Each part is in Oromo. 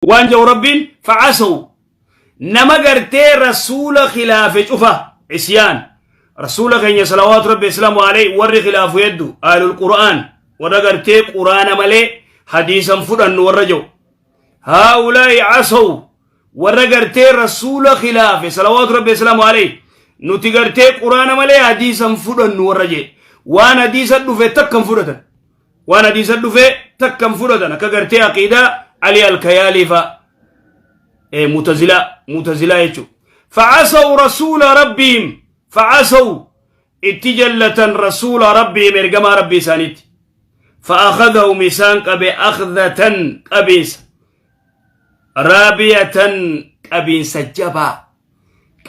Waan jedhu Rabbiin facasaw nama gartee rasuula khilaafe cufa isyaan rasuula keenya salawaatu rabbi islaamu alayhi warri khilaafu heddu aalul qur'aan warra gartee quraana malee hadiisan fudhannu warra jedhu haa'ulaa'i casaw warra gartee rasuula khilaafe salawaatu rabbi islaamu alayhi nuti gartee quraana malee hadiisan fudhannu warra jedhe waan hadiisa dhufe takkan fudhatan waan hadiisa dhufe takkan fudhatan akka gartee aqiidaa Ali Alkayaalii fa mutazilaa mutazilaa jechuudha. Facasaw rasuula rabbiim facasaw itti jallatan rasuula rabbiim ergamaa rabbii isaaniitti. Fa'akhadhahum isaan qabe akhdatan qabiinsa raabiyatan qabiinsa jabaa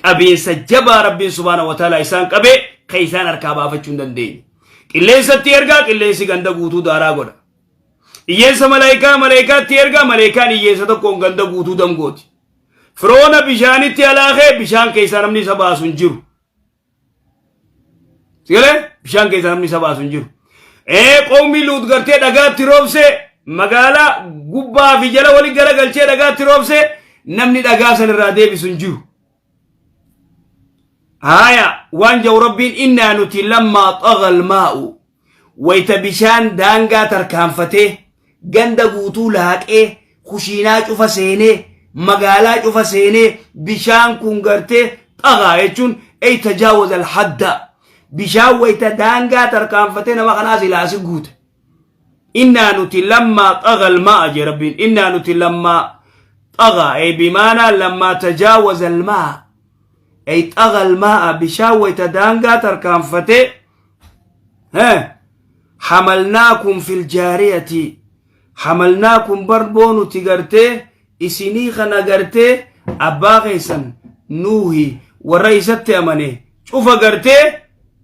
qabiinsa jabaa rabbiin subhaana wa ta'ala isaan qabe kan isaan harkaa baafachuu hin dandeenye. Qilleensatti ergaa qilleensi ganda guutuu daaraa godha. Iyyeessa malaayikaa malaayikaatti ergaa malaayikaan iyyeessa tokkoon ganda guutuu damgooti. Firoona bishaanitti alaakee bishaan keessaa namni isa baasu hin jiru. Sigalee bishaan keessaa namni isa baasu hin jiru. Ee qawmi Luut gartee dhagaatti roobsee magaalaa gubbaa fi jala wali garagalchee dhagaatti roobsee namni dhagaa san irraa deebisu hin jiru. Haaya waan jedhu Rabbiin innaa nuti lammaa xagal maa'u wayta bishaan daangaa tarkaanfatee ganda guutuu laaqee kushiinaa cufa seenee magaalaa cufa seenee bishaan kun gartee xagaa jechuun ey tajaawaza alhadda bishaan wayta daangaa tarkaanfatee nama kanaas ilaasi guute innaa nuti lammaa xaga almaa'a jee Rabbiin innaa nuti lammaa xagaa ey bimaanaa lammaa tajaawaza almaa'a ey xaga almaa'a bishaan wayta daangaa tarkaanfatee hamalnaakum fil jaariyati hamalnaakum barboo nuti gartee isinii kana gartee abbaa keessan nuuhi warra isatti amane cufa gartee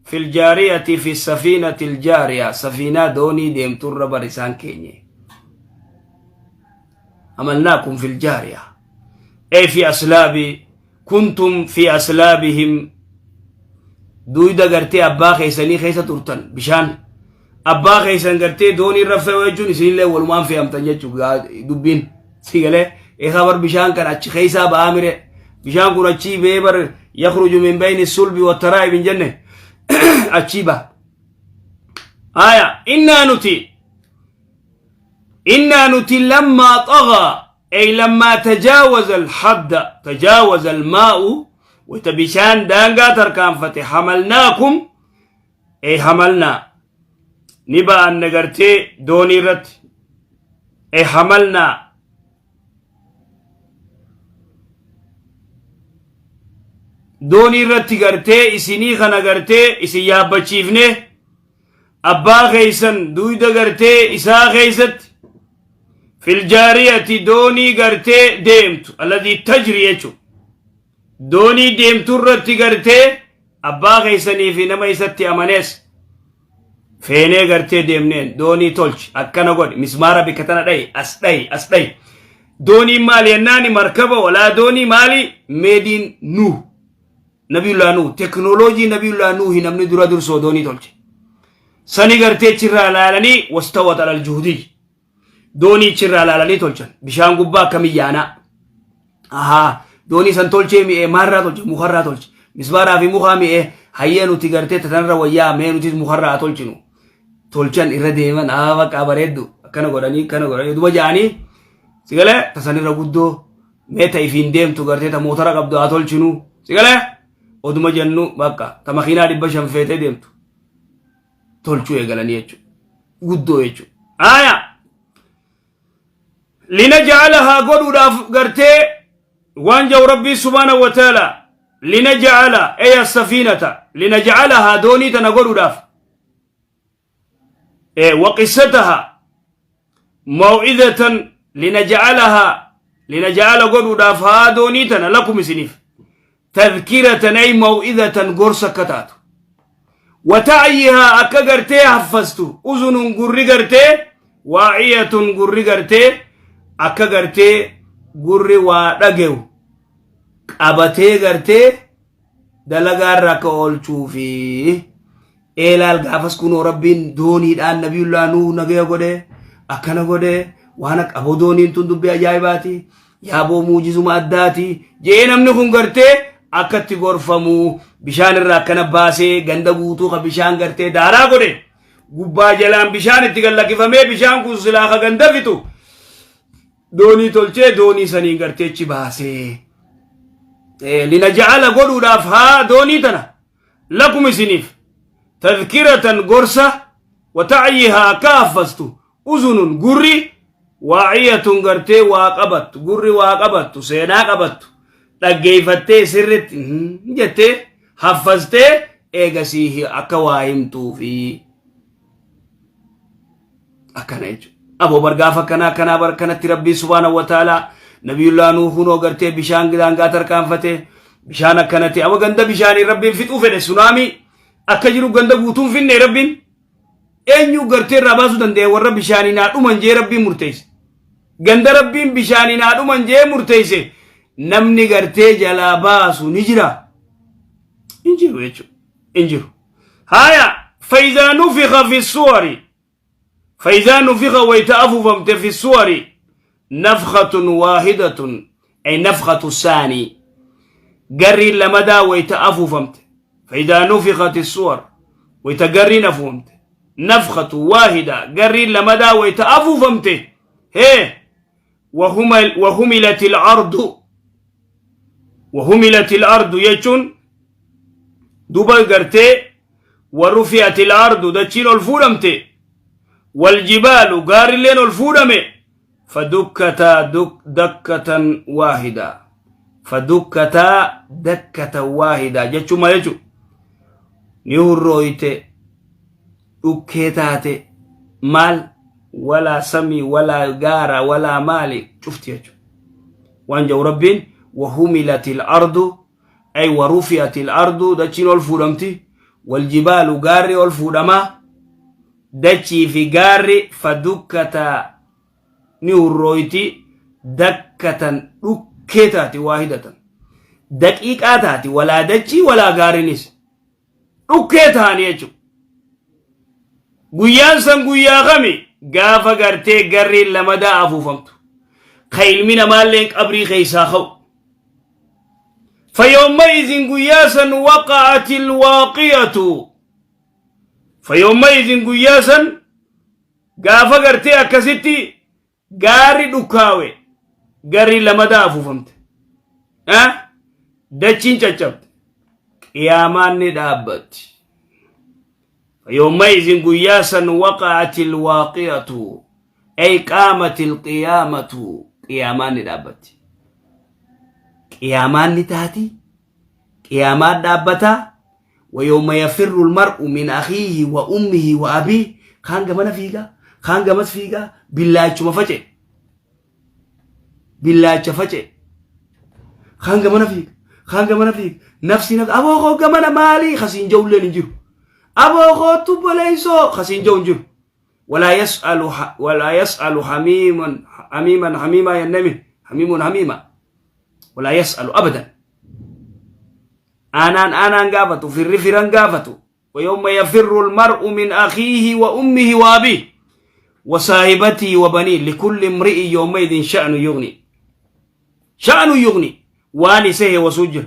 fil jaariyati fi safiinati aljaariya safiinaa doonii deemturra bar isaan keenye hamalnaakum fil jaariya ay fi aslaabi kuntum fi aslaabihim duuyda gartee abbaa keessanii keessa turtan bishaan abbaa keessan gartee doonii irra fe'u jechuun isinillee walumaan fe'amtan jechuudha dubbiin si galee eegaa bar bishaan kan achi keessaa ba'aa mire bishaan kun achii ba'ee bar yakhruju min bayni sulbi wa taraa'ib hin jenne achii ba'a. Aya innaa nuti innaa nuti lammaa xagaa ay lammaa tajaawaza alhadda tajaawaza almaa'u wayta bishaan daangaa tarkaanfate hamalnaakum ay hamalnaa ni ba'anne gartee doonii irratti ay hamalnaa doonii irratti gartee isinii kana gartee isin yaabbachiifne abbaa keeysan duyda gartee isaa keeysatti filjaariyati doonii gartee deemtu alladii tajri jechu doonii deemtu irratti gartee abbaa keeysanii fi nama isatti amanees feenee gartee deemneen doonii tolchi akkana godhi mismaara bikka tana dhayi as dhayi as dhayi dooniin maali jennaani markaba walaa doonii maali meediin nuuh Nabiyullaa Nuuh teknooloojii Nabiyullaa Nuuhi namni dura dursoo doonii tolche. Sani gartee achirraa laalanii wastawat alal juhudii doonii achirraa laalanii tolchan bishaan gubbaa akkamiin yaanaa. Ahaa doonii san tolchee mi'ee maalirraa tolche mukarraa tolche mismaaraa fi mukaa mi'ee hayyee nuti gartee tatanarra wayyaa mee nutis mukarraa haa tolchinu tolchan irra deeman haa bakka bareeddu akkana godhanii akkana godhanii duba ja'anii sigalee tasanirra guddoo mee ta ifiin deemtu gartee ta motora qabdu haa tolchinu si galee oduma jennu bakka ta makiinaa 500 feetee deemtu tolchuu eegalanii jechuudha guddoo jechuudha. Aya linajcalahaa godhuudhaaf gartee waan jedhu rabbii subhaanahu wa ta'ala linajcala ay as-safiinata linajcalahaa doonii tana godhuudhaaf وقصتها موعظة لنجعلها لنجعل قدودا فادونيتنا لكم سنيف تذكرة أي موعظة قرصة كتات وتعيها أكا قرتي حفظتو أذن قري قرتي واعية قري قرتي أكا قرتي قري ودقو qabatee gartee dalagaa irra akka oolchuufi Eelaal gaafas kunoo Rabbiin dooniidhaan Nabiyullaa Nuuh nagaya godhe akkana godhe Waan akka aboo dooniin tun dubbii ajaa'ibaati. Yaaboo muujizuma addaati. Je'ee namni kun gartee akkatti gorfamu bishaan irraa akkana baasee ganda guutuu ka bishaan gartee daaraa godhe. Gubbaa jalaan bishaan itti gallakkifamee bishaan kun silaa ka ganda fixu. Doonii tolchee doonii saniin gartee achi baasee. Linaja'ala godhuudhaaf haa doonii tana lakum isiniif tadhkiratan gorsa watacyihaa akka haffastu uzunun gurri waaciyatun gartee waa qabattu gurri waa qabattu seenaa qabattu dhaggeeyfattee sirritti jettee haffastee eegasii akka waa himtuufi akkana jechuudha. Aboo bar gaafa akkanaa akkanaa bar kanatti rabbiin subhaanahu wa ta'aalaa nabiyullaa nuuhunoo gartee bishaan daangaa tarkaanfate bishaan akkanatti amma ganda bishaanii rabbiin fixuu fedhe sunaamii akka jiru ganda guutuun finne rabbiin eenyu gartee irraa baasuu danda'e warra bishaanii naa dhuman jee rabbiin murteesse. Ganda rabbiin bishaanii naa dhuman jee murteesse namni gartee jalaa baasu ni jira. Hin jiru jechuudha. Hin jiru. Haya fayizaa nufika fi suwari fayizaa nufika wayta afuufamte fi suwari nafkatun waahidatun ay nafkatu saanii garriin lamadaa wayta afuufamte fayizaa nufikati suwar wayta garriin afuufamte nafkatu waahida garriin lamadaa wayta afuufamte hee wahumilat il-ardu wahumilat il-ardu jechuun duba gartee warufi'at il-ardu dachiin ol fuudhamte waljibaalu gaarrilleen ol fuudhame fadukkataa dakkatan waahida fadukkataa dakkatan waahida jechuun maal jechuun ni hurrooyte dhukkee taate maal walaa samii walaa gaara walaa maali cufti jechuudha. Waan jedhu rabbiin wahumilatil ardu ay warufi'atil ardu dachiin ol fuudhamti waljibaalu gaarri ol fuudhamaa dachii fi gaarri fadukkataa ni hurrooyti dakkatan dhukkee taati waahidatan daqiiqaa taati walaa dachii walaa gaarinis dhukkee ta'anii jechuudha. Guyyaan san guyyaa kami gaafa gartee garriin lamadaa afuufamtu. Ka ilmi namaalleen qabrii keessaa ka'u. Fayoomma-izin guyyaa san waqa'atil waaqiyatu. Fayoomma-izin guyyaa san gaafa gartee akkasitti Gaarri dhukkaawe garri lamadaa afuufamte. Dachiin caccabte. Qiyaamaan ni dhaabbatti. Yawmaizin guyyaa san waqa'atil waaqiyatu ay qaamatil qiyaamatu qiyaamaan ni dhaabbatti. Qiyaamaan ni taati. Qiyaamaan dhaabbataa. Wayawma yafirru almar'u min akhiihi wa ummihi wa abiihi kaan gamana fiigaa kaan gamas fiigaa billaachuma face billaacha face kaan gamana fiiga kaan gamana fiiga nafsi nafsi aboo koo gamana maalii kasiin ja'ulleen hin jiru aboo kootu boleessoo kasiin ja'u hin jiru walaa yas'alu walaa yas'alu hamiiman hamiiman hamiimaa yennami hamiimun hamiima walaa yas'alu abadan Aanaan aanaan gaafatu, firri firan gaafatu. ويوم يفر المرء من أخيه وأمه وأبيه وصاحبته وبنيه لكل امرئ يومئذ شأن يغني شأن يغني واني سه وسجر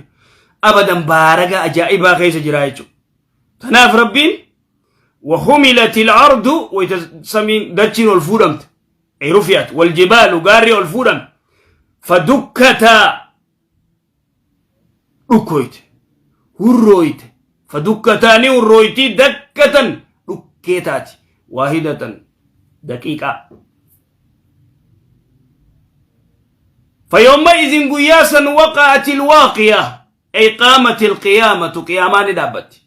أبدا بارك أجائبا خيس جرايتو تناف ربين وحملت الأرض ويتسمين دتشين الفودمت أي رفعت والجبال قاري الفودم فدكتا dhukkoyte hurrooyte fadukkataa ni hurrooyti dakkatan dhukkee taati waahidatan daqiiqaa فيومئذ قياسا وقعت الواقية أي قامت القيامة قيامان دابت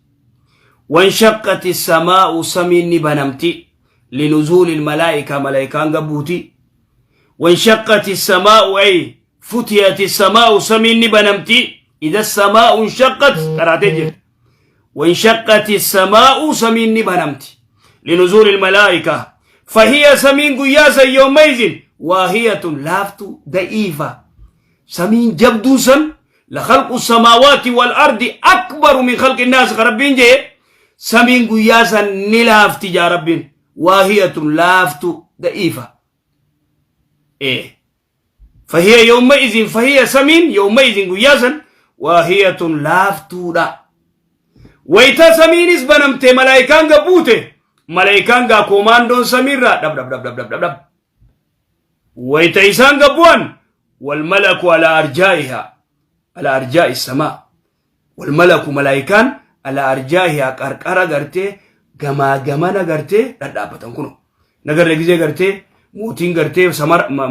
وانشقت السماء سمين بنمتي لنزول الملائكة ملائكان قبوتي وانشقت السماء أي فتحت السماء سمين بنمتي إذا السماء انشقت قرأت وانشقت السماء سمين بنمتي لنزول الملائكة فهي سمين قياسا يومئذ واهية لافت ضعيفة سمين جبدوسا لخلق السماوات والأرض أكبر من خلق الناس ربين جي سمين قياسا نلافت يا ربين واهية لافت ضعيفة. Ee. Fahiya yawma izin fahiya samiin yawma izin guyyaa san waahiyatun laaftuudha. Wayita samiinis banamtee malaayikaan gabbuute malaayikaan gaa koomaandoon samiirraa dhab dhab dhab dhab dhab dhab dhab. Wayita isaan gabbu'an wal malaku ala arjaa'iha ala arjaa'i samaa wal malaku malaayikaan ala arjaa'iha qarqara gartee gamaa gamana gartee dhadhaabbatan kuno. Nagarree gizee gartee mootiin gartee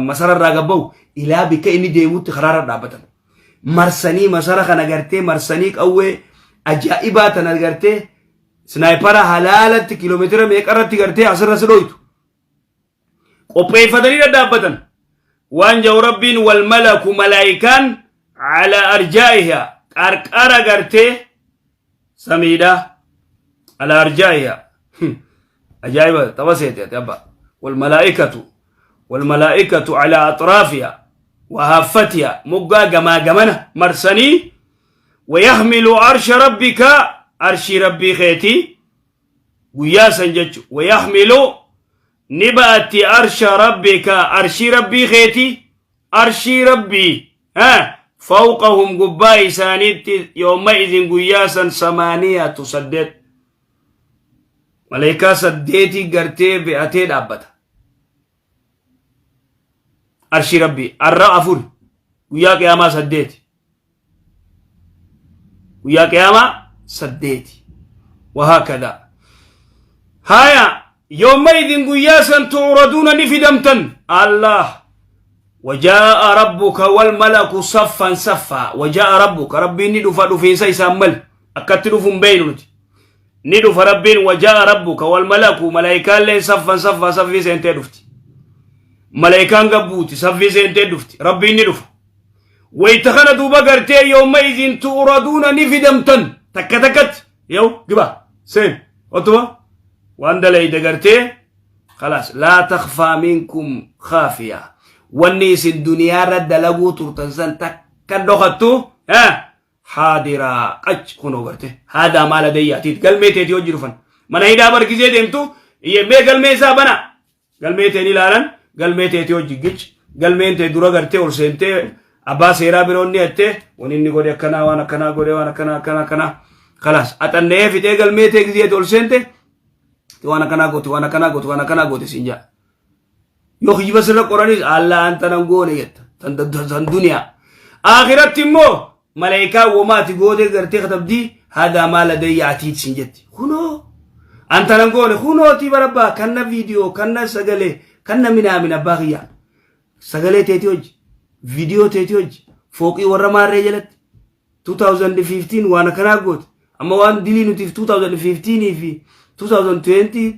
masararraa gabba'u ilaa bikka inni deemutti karaarra dhaabbatan. Marsanii masara kana gartee marsanii qawwee ajaa'ibaa tana gartee sinaayipara halaalatti kiiloomeetira meeqarratti gartee asirra si dhoytu. Qopheeffatanii dhadhaabbatan. Waan jedhu Rabbiin wal malaku malaayikaan ala arjaa'iha qarqara gartee samiidha ala arjaa'iha. Ajaa'iba tapha seete ati abba. Wal malaa'ikatu wal malaa'ikatu ala axraafiha wa haaffatiha moggaa gamaa gamana marsanii wayahmilu arsha rabbika arshii rabbii keetii guyyaa san jechu wayahmilu ni ba'atti arsha rabbika arshii rabbii keetii arshii rabbii ha fawqahum gubbaa isaaniitti yooma idin guyyaa san samaaniyatu saddeet maleekaa saddeetii gartee be'atee dhaabbata arshii rabbii arra afur guyyaa qiyaamaa saddeeti guyyaa qiyaamaa saddeeti wahaakada haya yoomaidin guyyaa san tu'raduuna ni fidamtan allah wajaa'a rabbuka wal malaku saffan saffaa wajaa'a rabbuka rabbiin ni dhufa dhufiinsa isaan mali akkatti dhufu hin beeynu nuti ni dhufa rabbiin wajaa'a rabbuka wal malaku malaayikaalleen saffan saffaa saffii seentee dhufti malaayikaan gabbuuti saffii seentee dhufti rabbiin ni dhufa Wayta kana duuba gartee yooma isin tu'raduuna ni fidamtan takka takkatti yow giba seen otuma waan dalayde gartee khalaas laa takfaa minkum khaafiya wanni isin duniyaarra dalaguu turtan san takka dhokattu haadiraa qac kunoo garte haadaa maala dayyaatiit galmee teetii hojii dhufan mana hidhaa barkisee deemtu mee galmee isaa bana Galmee tee ni ilaalan, galmee teetii hojii gic, galmeen tee dura gartee ol seentee abbaa seeraa biroo ni hatte, wani inni godhe akkanaa waan akkanaa godhe waan akkanaa akkanaa akkanaa. Kalaas axanna'ee fixee galmee tee gizee ol seente waan akkanaa goote waan akkanaa goote waan akkanaa goote siin jaa. Yoo kijiba sirra qoranis allaa an tanan goone jetta tan duniyaa. Akhiratti immoo Maleykaa woma ati goote gartee katabdii hadaa maa ladayya atiid sin jetti. Kunoo an tanan goone kunootii barabbaa kanna viidiyoo kanna sagalee kanna minaamin abbaa kiyyaa. Sagalee teetii hojji viidiyoo teetii hojji fooqii warra maarree jalatti 2015 waan akkanaa goote amma waan dilii nutiif 2015 fi 2020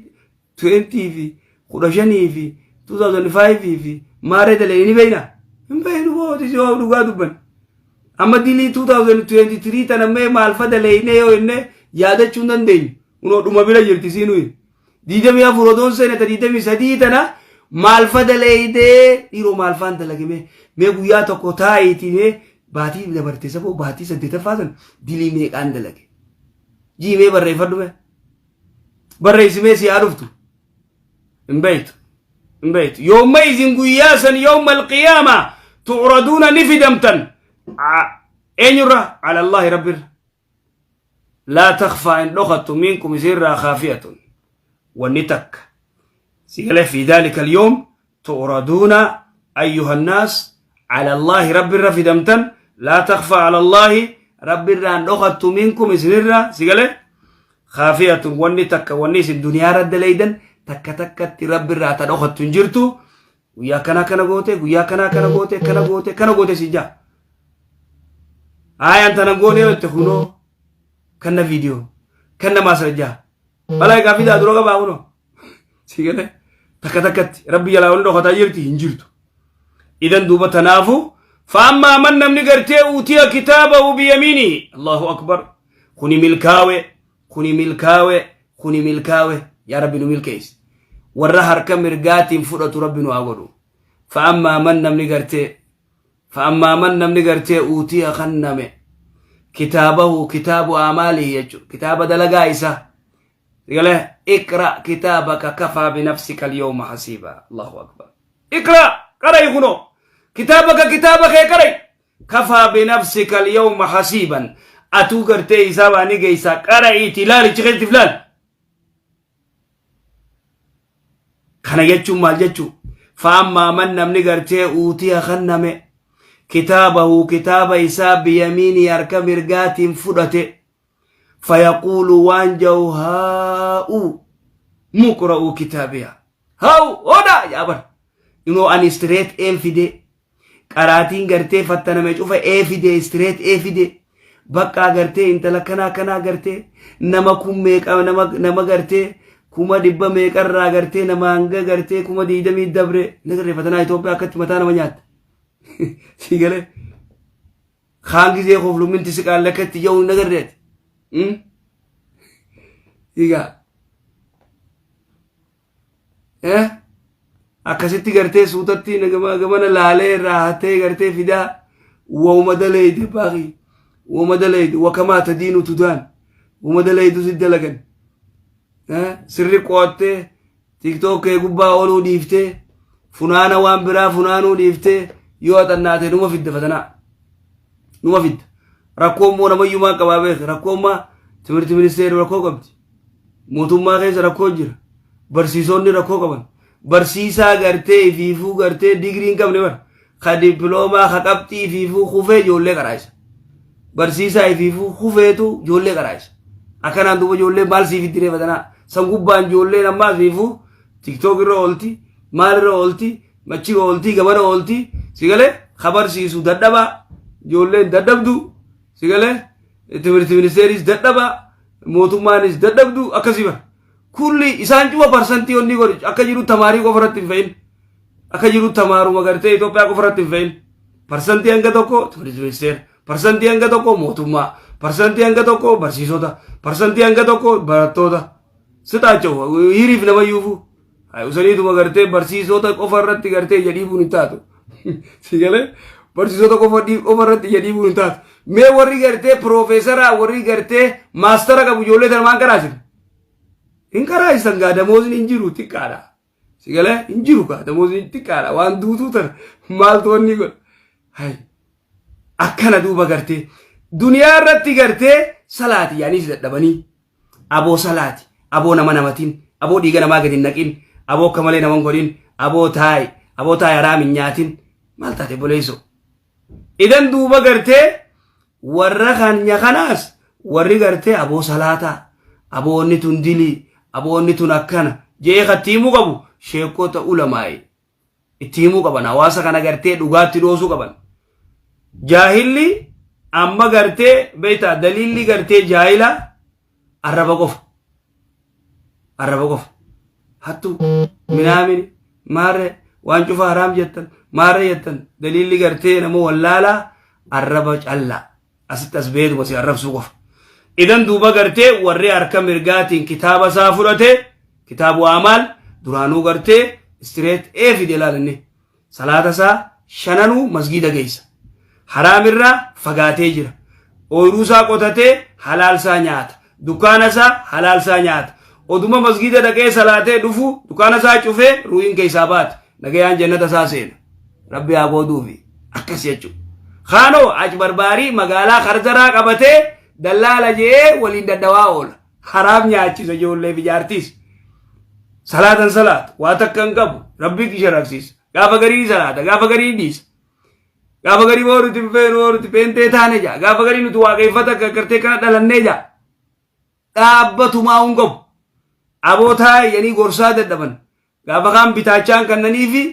20 fi 15 fi 2005 fi maaree dalee ni beeyna hin beeynu booti si yoo dhugaa dubban amma dilii 2023 tana mee maal fa daleeyne yoo jenne yaadachuu hin dandeenyu kunoo dhuma bira jirti sii nuyi 24 odoon seene ta 23 tana maal fa daleeydee dhiiroo maal faan dalage mee mee guyyaa tokko taa'iitii mee baatii dabarte saboo baatii saddeetaffaa san dilii meeqaan dalage jii mee barreeffadhu mee barreessi mee si haa dhuftu hin beektu hin beektu yooma isin guyyaa san yooma alqiyaama tu'raduuna ni fidamtan eenyurra ala allahi rabbirra laa takfaa hin dhokattu minkum isinirraa kaafiyatun wanni takka sigale fi daalika alyoom tu'raduuna ayyuha annaas ala allaahi rabbirra fidamtan laa takfaa ala allaahi rabbirraa hin dhokattu minkum isinirraa sigale kaafiyatun wanni takka wanni isin duniyaarra dalaydan takka takkatti rabbirraa ta dhokattu hin jirtu guyyaa akkanaa kana goote guyyaa akkanaa kana goote kana goote kana goote si jaa ayaan tana goone yoo jette kunoo kanna viidiyoo kanna maasrajaa balaa egaa fidaa dura qabaa kunoo Si galee takka takkatti rabbi jalaa wanni dhokataa jirti hin jirtu. Idan duuba tanaafu faammaa man namni gartee uutiya kitaabahu biyamiinihi Allahu akbar kuni milkaawe kuni milkaawe kuni milkaawe yaa rabbi nu milkeessi warra harka mirgaatiin fudhatu rabbi nu haa godhu faammaa man namni gartee faammaa man namni gartee uutiya kanname kitaabahu kitaabu amaalihi jechuudha kitaaba dalagaa isaa Sigale iqra kitaabaka kafaa binafsika alyawma hasiiba. Allahu akbar. Iqra Qara'i kunoo. Kitaaba ka kitaaba kee qara'i. Kafaa binafsika alyawma hasiiban. Atuu gartee hisaabaa ni geessaa qara'iiti ilaali ichi keessatti ilaali. Kana jechuun maal jechuu? Faammaa man namni gartee uutiya kanname kitaabahu kitaaba isaa biyamiinii harka mirgaatiin fudhate fayaquulu waan ja'u haa'u muqra'uu kitaabiya haa'u odaa jaabar inoo ani straight een fidee qaraatiin gartee fattaname cufa ee fide straight ee fide baqqaa gartee intala kanaa kanaa gartee nama kun meeqa nama nama gartee 100,000 meeqarraa gartee nama hanga gartee 20,000 dabre ni garree fatanaa Itoophiyaa akkatti mataa nama nyaatta si galee kaan gizee koflu minti si qaalle akkatti jedhu hin agarreeti Egaa Eh? Akkasitti gartee suutatti gamana laalee irraa hatee gartee fidaa wauma daleeyde baaqii wauma daleeyde wakamaa tadiinu tudaan wauma daleeydu si dalagan. Eh? Sirri qo'attee tiktook kee gubbaa ooluu dhiiftee funaana waan biraa funaanuu dhiiftee yoo axannaate numa fidda fatanaa. Numa fidda. Rakkoo immoo namayyumaa qabaa beek rakkoo ammaa timirti ministeerri rakkoo qabdi. Mootummaa keessa rakkoo jira. Barsiisonni rakkoo qaban. Barsiisaa gartee ifiifuu gartee digirii hin qabne bara. Ka dippiloomaa ka qabxii ifiifuu kufee ijoollee qaraayisa. Barsiisaa ifiifuu kufeetu ijoollee qaraayisa. Akkanaan duuba ijoollee maal siif itti reeffatanaa? San gubbaan ijoolleen ammaa ifiifuu tiktook irra oolti, maal irra oolti, machi oolti, gamana oolti. Si galee ka barsiisu dadhabaa, ijoolleen dadhabdu. Si galee timirti ministeeris dadhabaa. Mootummaanis dadhabdu akkasii bara. Kulli isaan cufa parsantii onni godhu akka jiru tamaarii qofa irratti hin fe'in. Akka jiru tamaaruma gartee Itoophiyaa qofa irratti hin fe'in. Parsantii hanga tokko turizimii ministeera, parsantii hanga tokko mootummaa, parsantii hanga tokko barsiisota, parsantii hanga tokko barattoota. Sixaacha'u hiriif nama yuufu. Usaniituma gartee barsiisota qofa irratti gartee ija dhiibuun hin taatu. Si galee barsiisota qofa qofa irratti ija dhiibuun hin taatu. Mee warri gartee piroofeesaraa warri gartee maastara qabu ijoollee tana maan qaraasisan? Hin qaraasisan gaa damoosni hin jiru xiqqaadha. Si galee hin jiru gaa damoosni xiqqaadha waan duutuu tana maaltu wanni godha. Hay akkana duuba gartee duniyaa irratti gartee salaati yaaniis dadhabanii. Aboo salaati, aboo nama namatin, aboo dhiiga namaa gadi hin naqin, aboo akka malee nama hin godhin, aboo taa'i, aboo taa'i haraam hin nyaatin. Maal taate boleessoo? Idan duuba gartee warra kanya kanaas warri gartee aboo salaataa, aboo inni tun dilii, aboo inni tun akkana je'ee katti himuu qabu sheekota ulamaa'i. Itti himuu qaban hawaasa kana gartee dhugaatti dhoosuu qaban. Jaahilli amma gartee beektaa daliilli gartee jaahila arraba qofa. Arraba qofa. Hattuu minaamini maarree waan cufa haraam jettan maarree jettan daliilli gartee nama wallaalaa arraba callaa. Asitti as beetuma si arrabsuu qofa. Idan duuba gartee warri harka mirgaatiin kitaaba isaa fudhate kitaabu amaal duraanuu gartee straight A fide laal inni. Salaata isaa shananuu masgiida geessa. Haraamirraa fagaatee jira. Ooyiruu isaa qotatee halaal isaa nyaata. Dukkaana isaa halaal isaa nyaata. Oduma masgiida dhaqee salaatee dhufu dukkaana isaa cufee ruuyin keessaa baate. Nagayaan jannata isaa seena. Rabbi haa qooduufi. Akkas jechuudha. Kaanoo ajbarbaarii magaalaa karzaraa qabatee dallaala je'ee waliin daddawaa oola. Haraam nyaachisa ijoollee fi jaartiis. Salaatan salaatu waa takka hin qabu. Rabbi sharafsiisa. Gaafa garii ni salaata gaafa garii ni dhiisa. Gaafa garii moo nuti hin feenu moo nuti peentee taane jaa. Gaafa garii nuti waaqeffata akka gartee kana dhalannee jaa. Dhaabbatumaa hin qabu. Abootaa yanii gorsaa dadhaban. Gaafa kaan bitaachaan kannaniifi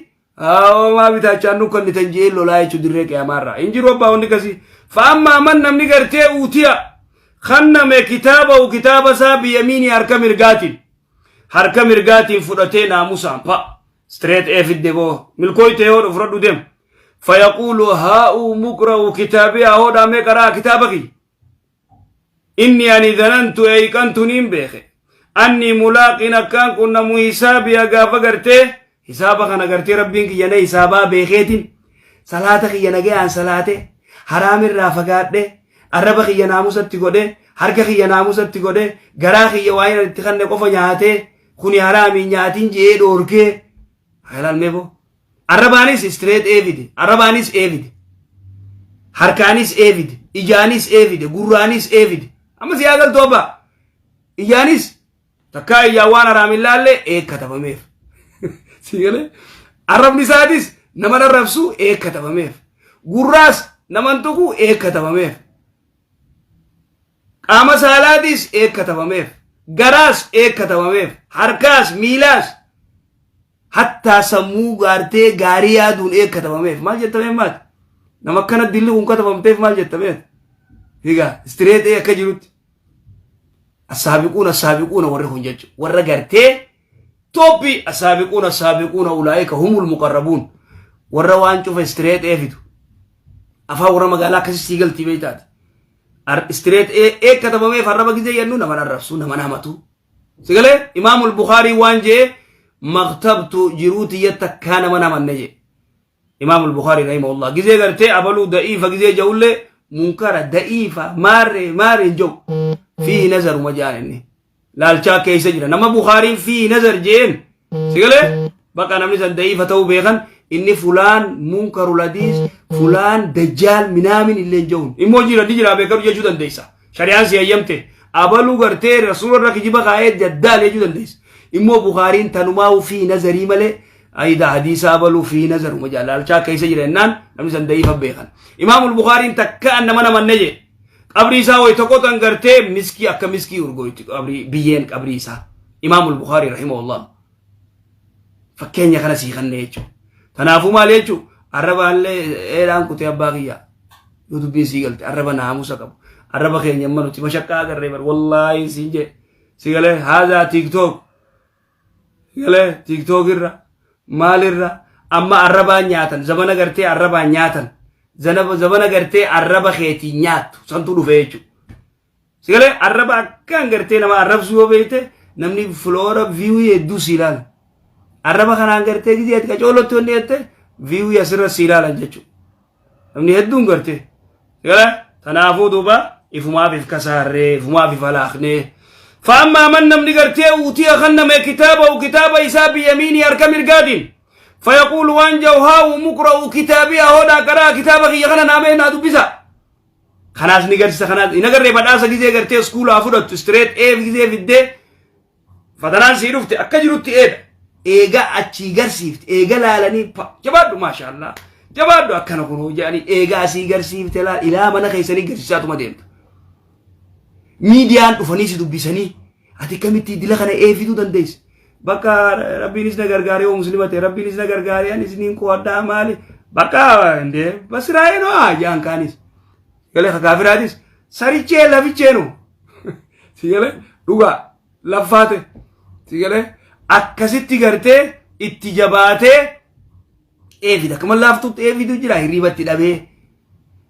homaa bitaachaan nu kannitan jee lolaa jechuu dirree qiyamaarraa. Hin jiru abbaa wanni kasii. Fa'ammaa man namni gartee uutiya kanname kitaabahu kitaaba isaa biyamiinii harka mirgaatiin. Harka mirgaatiin fudhatee naamusaan pa. Straight A fidde boo. Milkooyte yoo fudhadhu deem. Fayaquulu haa'uu muqra'u kitaabiyaa hoodhaa mee qaraa kitaaba kiyya. Inni ani dhanantu eeyqantu niin beeke. Anni mulaaqin akkaan qunnamu hisaabiya gaafa gartee hisaaba kana gartee rabbiin kiyya na hisaabaa beekeetin salaata kiyya nagayaan salaate haraamirraa fagaadhe arraba kiyya naamusatti godhe harka kiyya naamusatti godhe garaa kiyya waa inni itti kanne qofa nyaatee kuni haraami nyaatin je'ee dhoorkee halaal meeboo. Arrabaanis straight A fide, arrabaanis A fide, harkaanis A fide, ijaanis A fide, gurraanis A fide. Amma si agaltu abbaa. Ijaanis takkaa ijaan waan haraam hin laalle A katabameef. Si galee? Arrabni isaatis nama arrabsu A katabameef. Gurraas nama tuqu A katabameef. Qaama saalaatis A katabameef. Garaas A katabameef. Harkaas miilaas hattaa sammuu gaartee gaarii yaaduun A katabameef. Maal jettameef maati? Nama akkana dilli kun katabamteef maal jettameef? Egaa straight A akka jirutti. السابقون السابقون warri kun jechuudha. Warra gartee toppii السابقون السابقون أولئك هم المقربون. Warra waan cufa straight A fidu. Afaan warra magaalaa akkasii sii galtii beektaati. Straight A katabameef arraba gizee jennu nama arrabsu, nama hamatu. Sigalee Imaamul Bukaarii waan jee ما اغتبت jiruu tiyya takkaa nama namanne jee. Imaamul Bukaarii رحمه الله. Gizee gartee abaluu da'iifa gizee ja'ullee munkara da'iifa maarree maarree hin jiru. فيه نظر uma jaan inni. Laalchaa keessa jira. Nama Bukaariin فيه نظر jeen. Sigalee bakka namni san da'iifa ta'uu beekan inni فلان منكر الحديث فلان دجال minaamin illee hin jiru. Immoo jira ni jira beekamu jechuu dandeessa. Shari'aan si hayyamte. Abaluu gartee rasuula irra kijiba kaa'ee دجال jechuu dandeessa. Immoo Bukaariin tanumaa فيه نظر malee ayida hadiisa abaluu فيه نظر uma jaa laalchaa keessa jira jennaan namni san da'iifa beekan. Imaamul Bukaariin takka nama namanne jee. Qabrii isaa wayi tokko tan gartee miskii akka miskii urgooyti qabrii biyyeen qabrii isaa. Imaamul Bukaarii رحمه الله. Fakkeenya kana sii kanne jechuudha. Kanaafuu maal jechuudha? Arrabaallee eelaan kutee abbaa kiyyaa. Yoo dubbiin sii galte arraba naamusa qabu. Arraba keenya amma nuti mashaqqaa agarree bar wallaahi siin jee. Si galee haazaa TikTok. Si galee TikTok irra maalirra amma arrabaan nyaatan zamana gartee arrabaan nyaatan. Zamana gartee arraba keetiin nyaattu santu dhufe jechuudha. Si galee arraba akkaan gartee nama arrabsuu yoo beekte namni follower view hedduu si ilaala. Arraba kanaan gartee gizee ati qacoolotti wanni jette view asirra si ilaalan jechuudha. Namni hedduun gartee. Si galee kanaafuu duuba ifumaaf if kasaarree ifumaaf if halaaqnee. فأما من namni gartee أوتي kenname كتابه kitaaba isaa بيمينه harka mirgaatiin فيقول waan jau هاؤم اقرءوا كتابيه hodhaa qaraa kitaaba kiyya kana naamee naa dubbisa. Kanaas ni garsiisa kanaas hin agarree badhaasa gizee gartee iskuulaa fudhattu straight A gizee fiddee fatanaan sii dhufte akka jirutti eedha. Eega achii garsiifte eega laalanii jabaadhu ما شاء الله jabaadhu akkana kunoo jedhanii eega asii garsiifte laal ilaa mana keessanii garsiisaatuma deemta. Miidiyaan dhufanii si dubbisanii ati akkamitti dila kana eefiduu dandeesse. Bakka rabbiinis na gargaaree yoo muslima ta'e rabbiinis na gargaaree ani isiniin qo'adhaa maali bakka indee basiraa'ee noo jaan kaanis. Galee kaafiraatis sarichee laficheenu si galee dhugaa laffaate si galee akkasitti gartee itti jabaatee eefida akkuma laaftutti eefidu jira hirribatti dhabee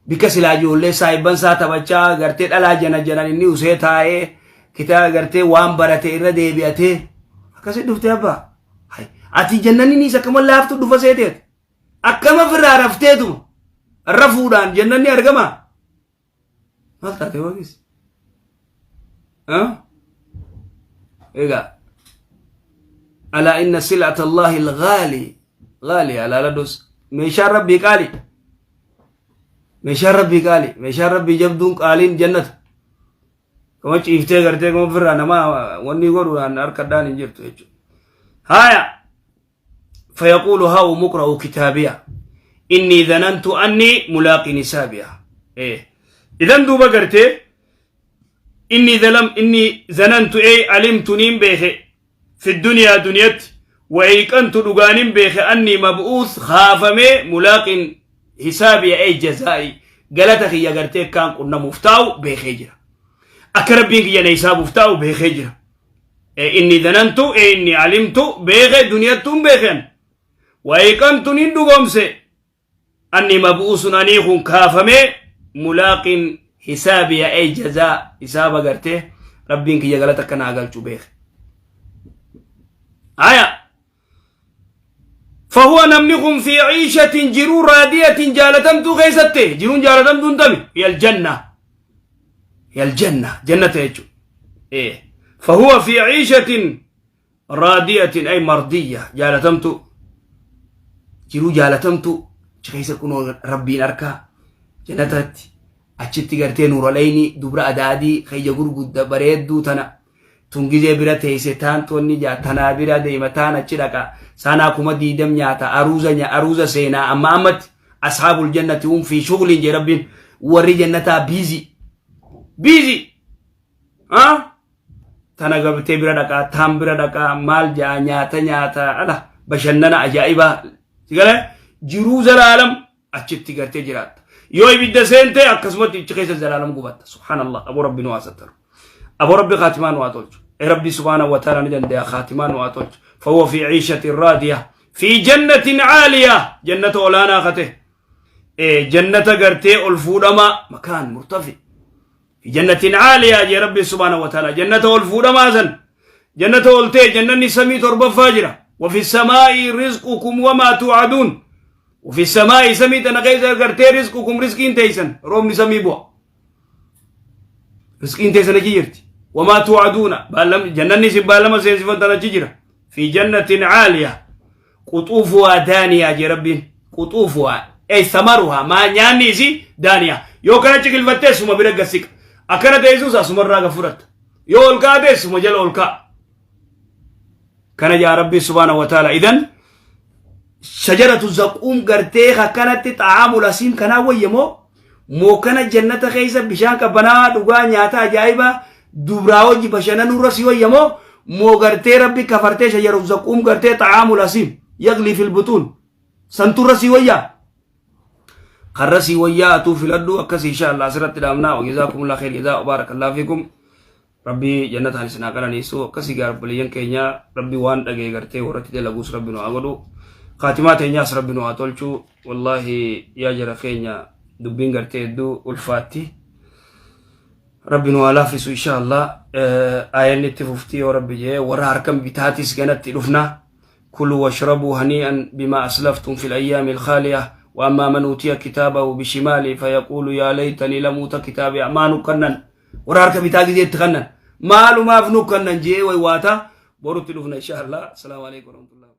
bikka silaa ijoollee saayibban isaa taphachaa gartee dhalaa jana janan inni usee taa'ee kitaaba gartee waan barate irra deebi'atee akkasitti dhuftee abbaa ati jannanninis akkama laaftu dhufa seeteet akkama firraa rafteetuma rafuudhaan jannanni argama maal taate waaqis egaa ألا إن سلعة الله الغالي غالي alaaladhus meeshaan rabbii qaali, meeshaan rabbii qaali, meeshaan rabbii jabduun qaaliin jannata kama ciiftee gartee kama ofirraa nama wanni godhuudhaan harkadhaan hin jirtu jechuudha. Haya فيقول هاؤم اقرءوا كتابيه إني ظننت أني ملاق حسابيه إيه إذن دوبا قرتي إني ظلم إني ظننت أي علمت نين بيخي في الدنيا دنيت وأيقنت دغانين بيخي أني مبعوث خافمي ملاق حسابي أي جزائي قالتك يا قرتي كان قلنا مفتاو بيخي جرا أكربين يا نيساب مفتاو بيخي جرا إيه إني ظننت إيه إني علمت بيخي دنيتهم بيخين وأيقنت نين دغومسي أني مبعوث أني خون كافمي ملاق حسابي أي جزاء حساب قرته ربين كي غلطك كان أقل بيخ آية فهو نمنكم في عيشة jiruu راضية جالتمتو خيسته jiruun جالتمتو انتمي هي الجنة هي الجنة جنة يجو إيه فهو في عيشة راضية أي مرضية جالتمتو Jiruu jaalatamtu achi keessa kunoo Rabbiin harkaa jannatatti achitti gartee nuuraleeyni dubra adaadii kayya gurgudda bareedduu tana tun gizee bira teeyse taan tonni jaa tanaa bira deema taan achi dhaqa saanaa 20,000 nyaata aruuza nya aruuza seenaa amma ammatti ashaabul jannati hum fi shughliin jee Rabbiin warri jannataa biizii biizii. Ah? Tana gabatee bira dhaqaa, taan bira dhaqaa, maal ja'a nyaata nyaata, ala bashannana ajaa'ibaa. Si galee jiruu zalaalam achitti gartee jiraatta. Yoo ibidda seente akkasumatti ichi keessa zalaalam gubatta. Subhaanallah, aboo Rabbi nu haa sattaru. Aboo Rabbi kaatimaa nu haa tolchu. Ee Rabbi subhaanahu wa ta'ala ni danda'a kaatimaa nu haa tolchu. Fahuwa fi ciishatin raadiya. Fi jannatin caaliya. Jannata olaanaa kate. Jannata gartee ol fuudhamaa makaan murtafi. Fi jannatin caaliyaa jee Rabbiin subhaanahu wa ta'ala jannata ol fuudhamaa san jannata ol ta'e jannanni samii torbaffaa jira. Wa fi samaa'i rizqukum wamaa tuucaduun. Wa fi samaa'i samii tana keessa gartee rizqukum rizqiin teeysan roobni samii bu'a. Rizqiin teessan achi jirti. Wamaa tuucaduuna jannanni isin baallama seensifantan achi jira. Fi jannatin caaliyaa. Quxuufuhaa daaniyaa jee Rabbiin. Quxuufuhaa ay samaruhaa maa nyaanni isii daaniyaa. Yoo kana ciqilfattee suma bira gad siqa. Akkana teessus asumarraa gad fudhatta. Yoo ol kaatee suma jala ol ka'a. Kana jaa Rabbiin subhaanahu wa ta'ala. Idan shajaratu zaquum gartee akkanatti xa'aamul asiim kanaa wayya moo moo kana jannata keessa bishaan qabbanaa dhugaa nyaata ajaa'ibaa dubraa wajji bashannanurra si wayya moo moo gartee Rabbi kafartee shajaru zaquum gartee xa'aamul asiim yaglii fil butuun santurra si wayyaa karra si wayyaa atuu filadhu akkas insha Allah asirratti dhaabnaa wajazaakumullah khayr jazaa barakallahu fiikum. Rabbi jannataan isin haa qananiisu. Akkasii gaa obboleeyyan keenya Rabbi waan dhagaye gartee warratti dalaguus Rabbi nu haa godhu. Kaatimaa teenyaas Rabbi nu haa tolchu. Wallaahi yaa jara keenya dubbiin gartee hedduu ulfaatti. Rabbi nu haa laaffisu insha Allah. Aayanni itti fufti yoo Rabbi jee warra harkan bitaatis ganatti dhufna. Kuluu washrabuu hanii'an bimaa aslaftum fil ayyaamil khaaliya. Wa ammaa man utiya kitaabahu bishimaali fayaquulu yaa laytanii lam uuta kitaabiya maa nukkannan. Warra harka bitaa gizee itti kannan maalumaaf nu kannan jee waywaata borutti dhufna insha Allah. Assalaamu alaikum warahmatullahi.